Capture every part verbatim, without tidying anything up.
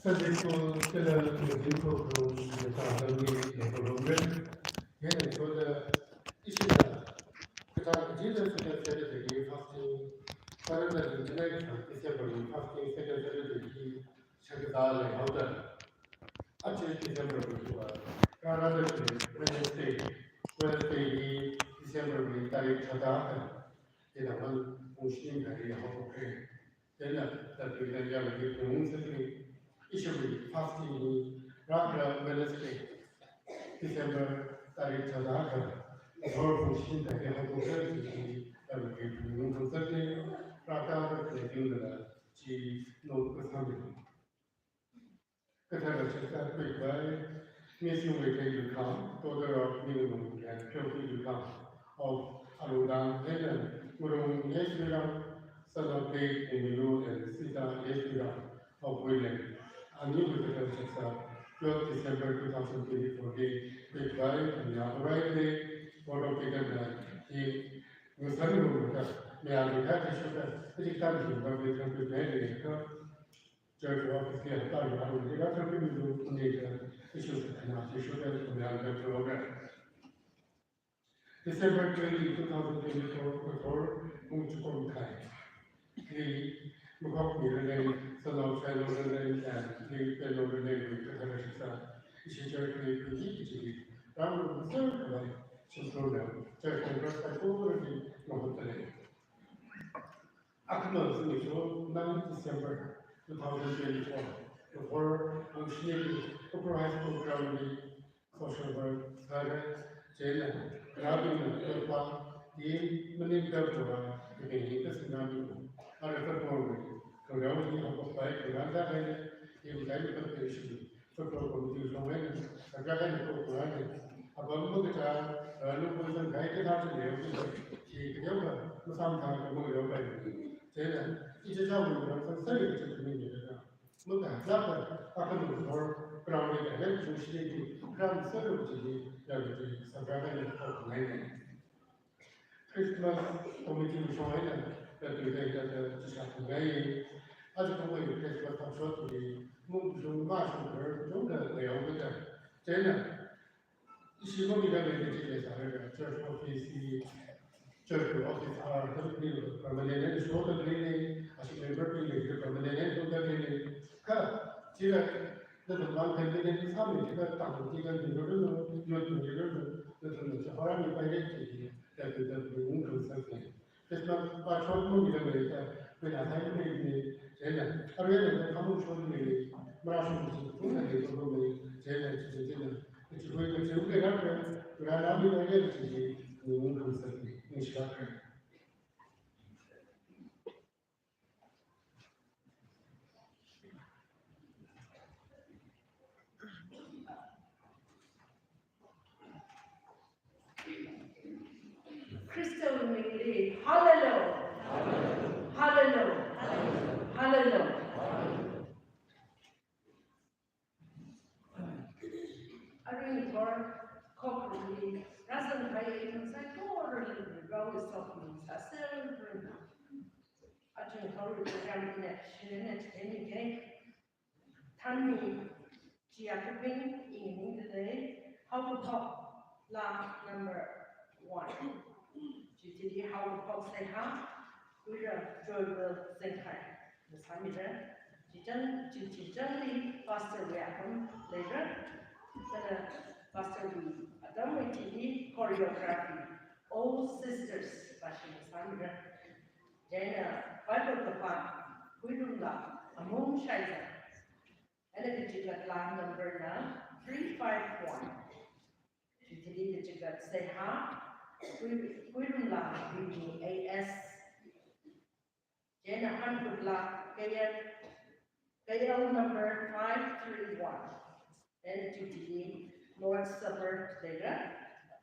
Sunday school kala Christian program, yatha lamli program. Yena soda ishida kata jida second Saturday fasting, parada December fasting, second Saturday shakata le hauda. Achi December kuwa, karada Wednesday, Wednesday December tarik thāda. Ina man ungshim hari hau kre. Then, uh, that we can have a good news that we issue with fasting in Rakra Wednesday, December tarik thāda, before function that we have to go to the, uh, we can move to Thursday, Rakra, the, the, the, the, Kathara Shasta Kuiklai, Miss Yungwei Kei Lukam, daughter of Minglung and Kyoki Lukam of Arudang, and Murung Yeshwiram, son of Dave Umilu and Sita Yeshwiram of William. Ani Kathara Shasta, twelve December two thousand twenty-four day, Kuiklai, and Yakurai day, Board of Deacon, he, Musan Rumuka, Mia Lukha Kashuka, Richard Jumba, Richard Kuiklai, Church office ke hapta yuwa ni ka church ni lu ni ka issue se na issue ke kumyang ka program. December twenty, two thousand twenty-four, before Mung Chukom Kai. Ni Mukok ni rene, Salon Fellow rene, and ni Fellow rene, ni ka hara shisa. Ishi church ni ku ni ki chili. Ram lu sir kawai, chim program. Church members ka ko ni mahutale. Akhama zimiksho nine December two thousand twenty-four, before Mung Shini Kupro High School ground li social work sāra, chieina, Rabin na Kupro, di maning Kupro, di bing ni kasi nami, ara Kupro, Kupro ni apa pai, Kupro da kai, di kai ni Kupro shi. Football committee shong eina, sakra eina ko ko eina, apam makacha, ah, lungpui zangkai kathā chi leo chi, chi katheo ka, masam thang ka mung leo pai. Chieina, ichichā wui rang sang sari kachi kami ni ka. Maka, laka, aka mung hor, ground ni ka, lem chung shi ni, ground sari kachi ni, ya kachi, sakra eina ko ko eina. Christmas committee shong eina, katuida kata chisha phungai, aja kawai Christmas thakshot li, mung shung ma shung ber, shung da leo kata. Chieina, ishi mami da lei kachi lei sāra, church office, church office hour, permanent, short da lei, ashi member bing lei, permanent, short da lei. Ka, chila, nathum lang kan lei, sāmi, chila, tang, chila, ni ro ro, yot, ni ro ro, nathum, chahara, ni pai lei, chi. Katuida mung kang sak ni. Christmas pa short mung ni da lei ka, pena thai mung ni, chieina, arui na ka mung short ni, mara short ni, mung ni, mung ni, chieina, chieina, chieina. Chi hui ka chi hui ka ka, pena na mi da lei chi, mung kang sak ni, ni shak ka. Khristawui mingli, hallelujah. Hallelujah. Hallelujah. Arui thor, khokharumli, rāzangkahai saikora Varewui sokhami sāserranu. Aja thor program ina shilena cheni ke. Thanmi, chi akapin, ina ning dalei, haokaphok laa number one. Chithili haokaphok seihā, Kuira Joyville Zengkhai, na sāmira. Chichang, chi, chichangli Pastor wui atam leira. Kala Pastor wui atamwui thili choreography, All Sisters, vāshi na sāmira. Chieina Bible kapā, Kuirumla Amung Shaiza. Eina kachikat laa number na three five one. Chithili kachikat seihā, Kui-, Kuirumla Bini A S. Chieina hankup laa K L, K L number five three one. Then chithili Lord's Supper leira,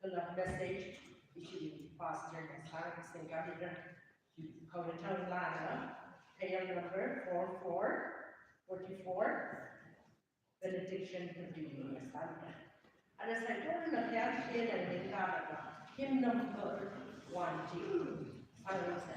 kala message ishi pastor na sāsingkahai leira. Khaungachang laa na K L number four four forty-four. Benediction to be in the Sunday. Ara saikorana kayākha share na ningkalaga hymn number one chi. Sāngarumsa.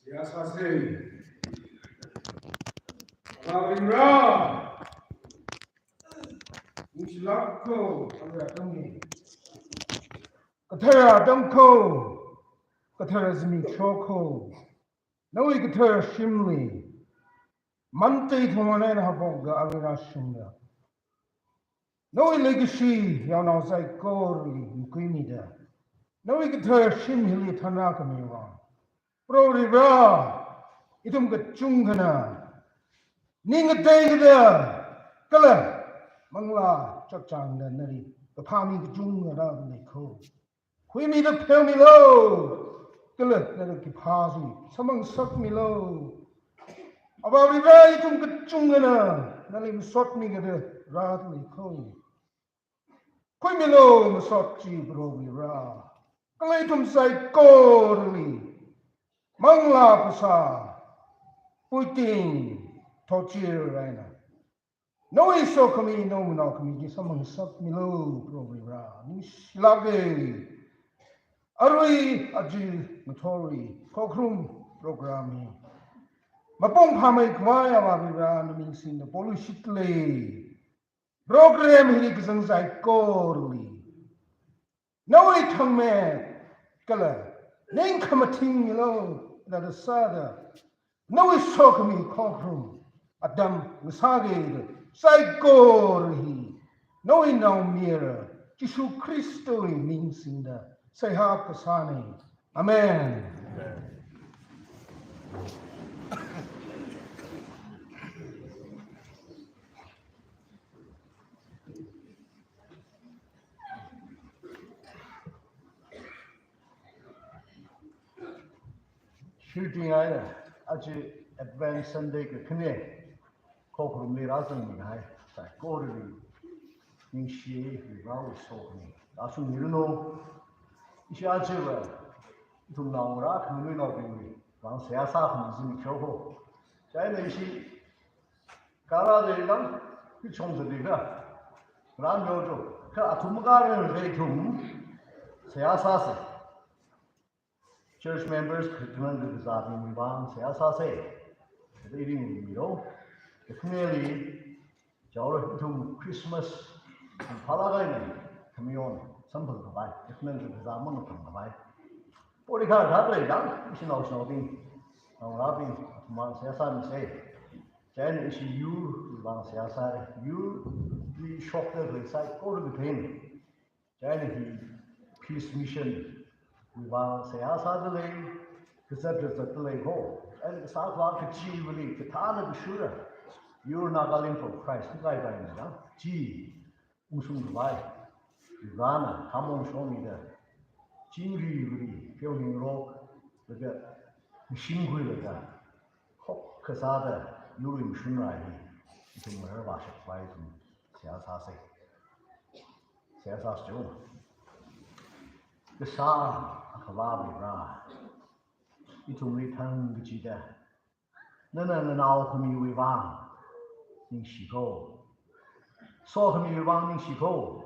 Seihā sāsa. Avā Varivara, ningshilāk ko, arui atam hi kathara atam ko, kathara zimiksho ko, nawui kathara shimli, Monday thumna eina haophoklaga arui rāshungda, nawui leikashi yaonao saikorali makhuimida, nawui kathara shim hili thanrākhami vang, Proho Varivara, ithum kachungkhana ning ngateikida kala manglā chakchāngda nali kaphā mi kachungkha rāda lei ko. Khuimida pheomilu, kala nali kaphā chi samphangshokmilu. Avā Varivara, ithum kachungkhana nali masotmikida rāda lei ko. Khuimilu masot chi, Proho Varivara. Kala ithum saikorali manglā phasā, puiting, thotchir eina nawui sokhami, nawui naokhami chi samphangshokmilu, Proho Varivara. Ningshilāka. Arui aja ngathorwui khokharum program hi mapung phāmeikhavai Avā Varivara, na ming singda poluishitlu. Program hili kazang saikorali nawui thangmet kala ning khamathing milu, nada sāda nawui sokhami khokharum atam ngasāki. Saikora hi nawui naomayara Jishu Khristawui ming singda seihā kasāna. Amen. Shooting ai, aja Advent Sunday kakhane khokharumli rāzangmihai saikorali ningshi, Varewui sokhami rāshungmiranu. Ishi ajava ithum naongarā khanganuinaobingwui vang seihā sākhami zimiksho ko. Chieina ishi kala de dang, kachungkha de ka, ran yo jo, kha athum kala de ithum seihā sāsa. Church members khanang kazābingwui vang seihā sāsa. Kha ithum miro, kakhaneli jaora ithum Christmas phālāk eina khamayon samphangkhavai, khanang kazā mangaphangkhavai. Pori kha rāda leidang, ishi naoshinaobing Naongarābing, athumwui vang seihā sāmisa. Chieina ishi yurwui vang seihā sāra. Yurli shokta khalei saikora kathei. Chieina hi Peace Mission wui vang seihā sādalei, kazat kazatdalei ko. Chieina kasā khavā kachivali, kathāna kashura. Yur Nagalim for Christ, kaipai na, chi ungshung khavai, Varena khamong shongmida, chingri vali, pheomingarok, laga mashingkhuilaga, khokha sāda, yurwui mashun rai hi, ithum mararvāshap khavai ithum seihā sāsa. Seihā sāsa jo. Kasā Akhava Vare, ithumli thang kachida, nana nganao khamiwui vang ningshi ko. Sokhamiwui vang ningshi ko.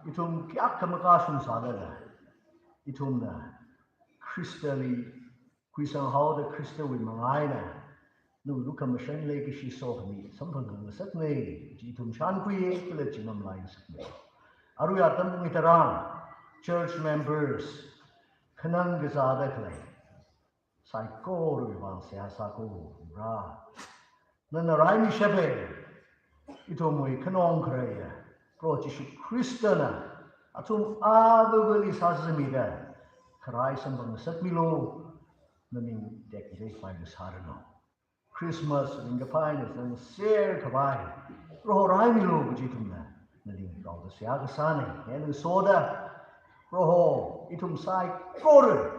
Ithum kayākha makashung sālala, ithumna Khristali khuisanghaoda Khristawui manga eina, nawui lukhamashan leikashi sokhami samphang khangasakna, chi ithum shānkhuiya, kala chingam laingasakna. Arui atam mi tharan, church members, khanang kazāda khalei saikorawui vang seihā sā ko, Vare. Nana raimishapa, ithumwui khanong khareiya Proho Jishu Khristana athum avāvali sāzamida, kharai samphang ngasakmilu, naming tekde pai ngasāranu. Christmas ringkaphā eina sangser khavai Proho raimilu kaji ithumna nali ngasoda seihā kasāna. Chieina ngasoda Proho ithum saikora,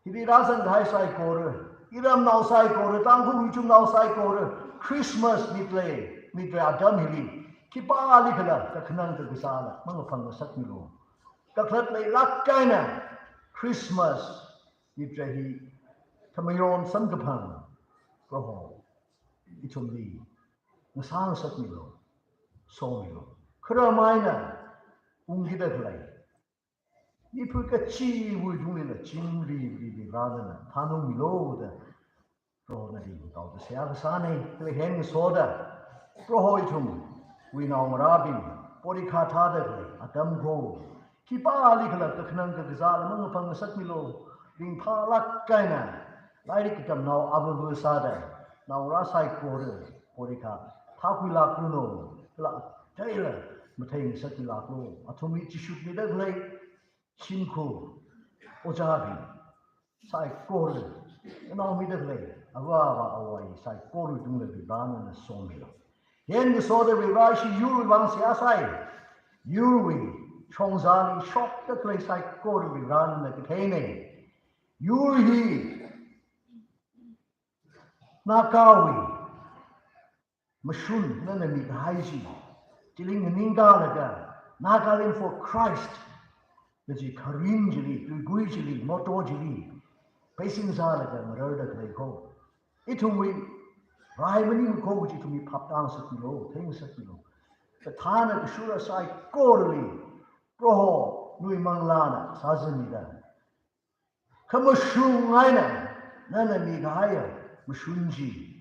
hili rāzang kahai saikora, iramnao saikora, Tangkhul richumnao saikora, Christmas mitlei, mitlei atam hili khipālikhala kakhanang kakazāla mangaphang ngasakmilu. Kakhalat leilāk eina Christmas mitra hi khamayon samkaphang Proho ithumli ngasā ngasakmilu, somilu. Kharam eina ungkida khalei mipui kachiwui tunglila chingri vali Varena thanungmilu da Proho nali ngasoda seihā kasāna. Kala hieina ngasoda Proho ithumwui naongarābing porikha thāda khalei atam ko, khipālikhala kakhanang kakazāla mangaphang ngasakmilu. Ringphālāk eina lairik katamnao avāva sāda naongarā saikora porikha thākhuilākranu, kala ateila mathei ngasakmilāklu. Athumli chishutmida khalei shimkhur, ojābing saikora, nganāmida khalei avā avā avai saikora tungli Varena somilu. Hieina ngasoda Vare, ishi yurwui vang seihā sāi. Yurwui shongzali shokta khalei saikora Varena katheina. Yur hi Nagawui mashun nana mikahai chi, chili nganingda laga, Nagaland for Christ kaji kharing chili, tuigui chili, motto chili beisin sālaga ngararda khalei ko, ithumwui rai maningmana ko kaji ithumli phap tāngasakmilu, theingasakmilu. Kathāna kashura saikorali Proho nawui manglāna sāzamida, khamashung eina nana mikahaiya mashun chi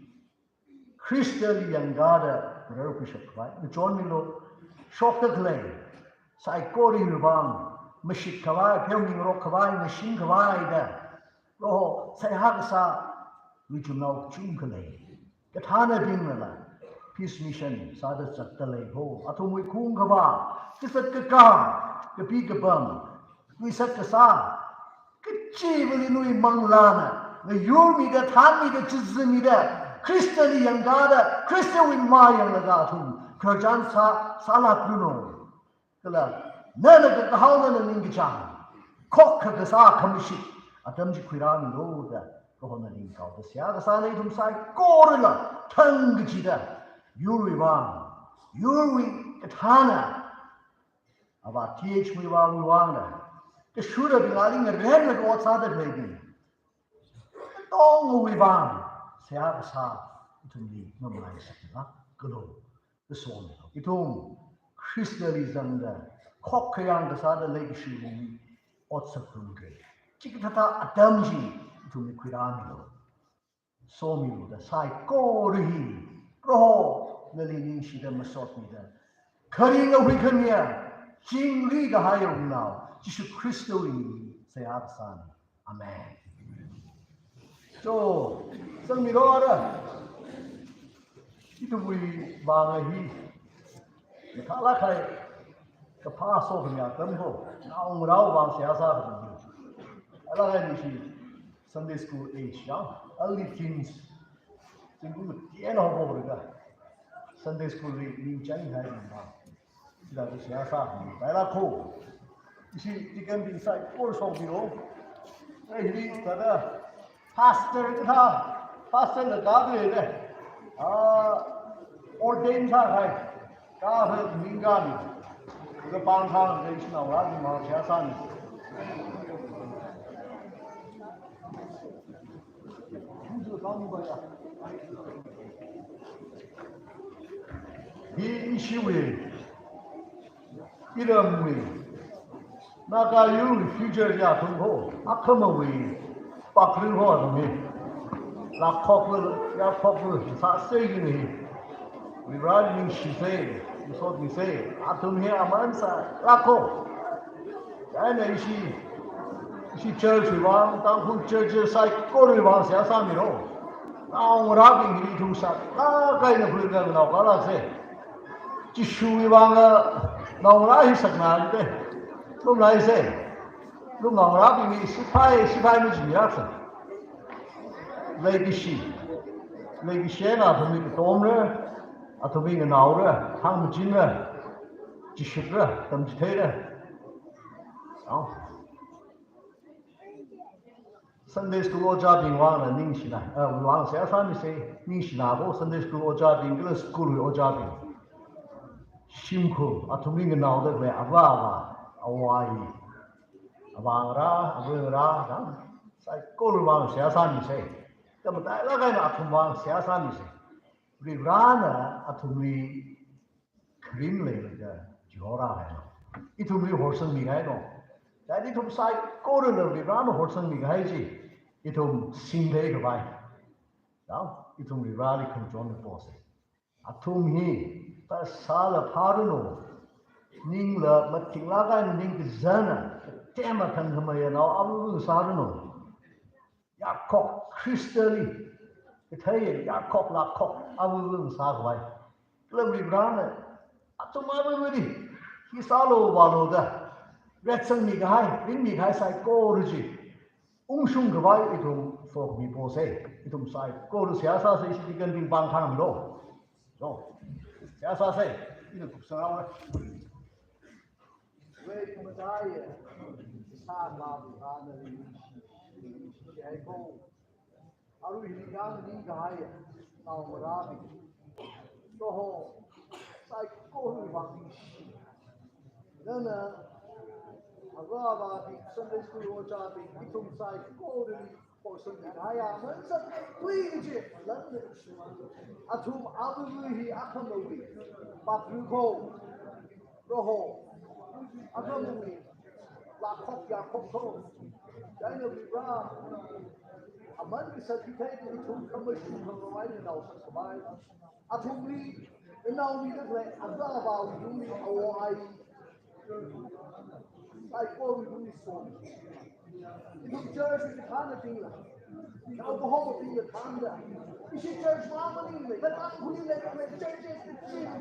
Khristali yangkāda ngararkhuishap khavai ngachonmilu. Shokta khalei saikorawui vang mashit khavai, pheomingarok khavai, ngashing khavai da Proho seihā kasā richumnao kachungkha lei. Kathānabingnala Peace Mission sāda zatdalei ko. Athumwui khaung khavā, kazat kakā, kapi kapam, khuisat kasā, kachivali nawui manglāna ngayurmida, thānmida, chizamida, Khristali yangkāda, Khristawui mayanglaga athum khararchan sā, sālākranu. Kala nana kakahao, nana ningkachāng, khokha kasā khamashit atam chi khuirāmilu da Proho nali ngasoda seihā kasāna. Ithum saikorala thang kachida yurwui vang, yurwui kathāna, Avā T H Muivahwui vangna, kashurabingli ngaremlaga ot sāda khaleibing katongawui vang seihā kasā ithumli mamalai sālāklu. Kasom, ithum Khristali zangda, khokha yang kasāda leikashiwui ot sāngarumra. Chikathā atam chi ithumli khuirāmilu, somilu da saikora hi Proho nali ningshida masotmida, kharinga huikhamiya, chingri kahaiya Wungnao Jishu Khristawui mingli seihā kasāna. Amen. So, zangmilo ara. Ithumwui vang hi. Mathālāk kahai kaphā sokhami atam ho. Naongarāwui vang seihā sākhami. Alāk eina ishi Sunday school age ya. Early teens. Zingkum katei eina haophoklaga Sunday school li ningchānghai vang. Chithāda seihā sāmi. Pailāka. Ishi deacon bing saikora shokmilo. Ai, hili thāda pastor kathā, pastor la kathāda lei. Ah, ordain sākahai. Kathā ming kami. Kapangkhangai ishi naongarābing vang seihā sāmi. Hi ishiwui, iramwui, Naga yurwui future ya thumho, akhamawui, pakri ho athumwui. Lakhok, yakhok, sāsei ni. Varivarali ningshisei, misotmisei, athum hi aman sālāka. Chieina ishi, ishi church wui vang, Tangkhul church saikorawui vang seihā sāmilo. Naongarābing hili ithum sālāk eina khuilaga naokalāksei. Jishuwui vang naongarā hi sākhanā te. Lumlaisei. Lum naongarābing hi sipai, sipai machingya sā. Leikashi. Leikashi eina athumwui katomra, athumwui nganaora, hāngmachinra, chishutra, tamchitheira. Ao. Sunday school ojābing vangla ningshina, eh, vang seihā sāmisei, ningshina ko Sunday school ojābing, kala school wui ojābing. Shimkhur, athumwui nganaoda khalei avā avā, awui, avāngarā, avāngarā, na? Saikorawui vang seihā sāmisei. Kha matailāk eina athum vang seihā sāmisei. Varivarana athumli kharing leilaga chihorāhailo. Ithumli horsangmihailo. Chieina ithum saikorala Varivarana horsangmihai chi. Ithum singtheikhavai. Nao, ithum Varivarali khangachon posei. Athum hi, phasāla phāranu. Ningla matinglāk eina ning kazana. Tema thangkhamei nao, alu sāranu. Yakhok Khristali, kathei yakhok lakhok, avuvung sākhavai. Kala Varivarana, athum avuvuili, hi sālo vālo da, retsangmi kahai, ringmi kahai saikora chi, ungshung khavai ithum sokhami posei, ithum saikora seihā sāsei ishi deacon bing pāng khangamilo. So, seihā sāsei, ina kupsang haora. Wei kumataiya, sākhavai ana ri, ri, ri, ko. Arui hili nganingkahaiya, naongarābing. Proho, saikorawui vang ningshi. Nana, avā avābing, Sunday school ojābing, ithum saikorali, horsangmihaiya, man sāthuiki kaji, lan. Athum avuvu hi akhamawui, pakri ko, Proho, akhamawui, lakhok yakhok ko, chieina Varivara, aman kasā chithei ithum khamashung khavai nao sākhavai. Athumli, naongarābingli, avā avāwui lungli, awo ayi. Saikora ithum isom. Ithum church kathānabingla, nao kahomabingla thānda. Ishi church mamaning le, katang khuli le, le, churches kachina.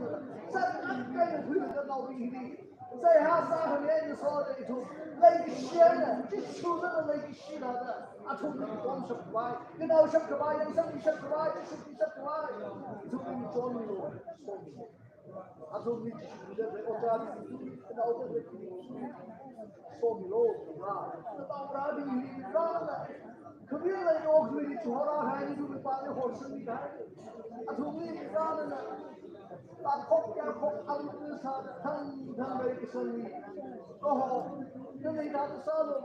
Sākhangai khuilaga naobing hili. Seihā sākhami eina soda ithum. Leikashina, Jishuna leikashina da. Athumli khonshapkhavai, nganao shapkhavai, yangsangmi shapkhavai, Jishungmi shapkhavai. Ithumli chonmilo, somilo. Athumli Jishungli ojābing, naobing, somilo, na. Naongarābing hi, na, na. Kharing leida kharing chihorākahai ithumwui pāngli horsangmihai. Athumli, na, na, na. Lakhok yakhok alu sāda thang thang leikasangli. Oho, nana hithāda sālo,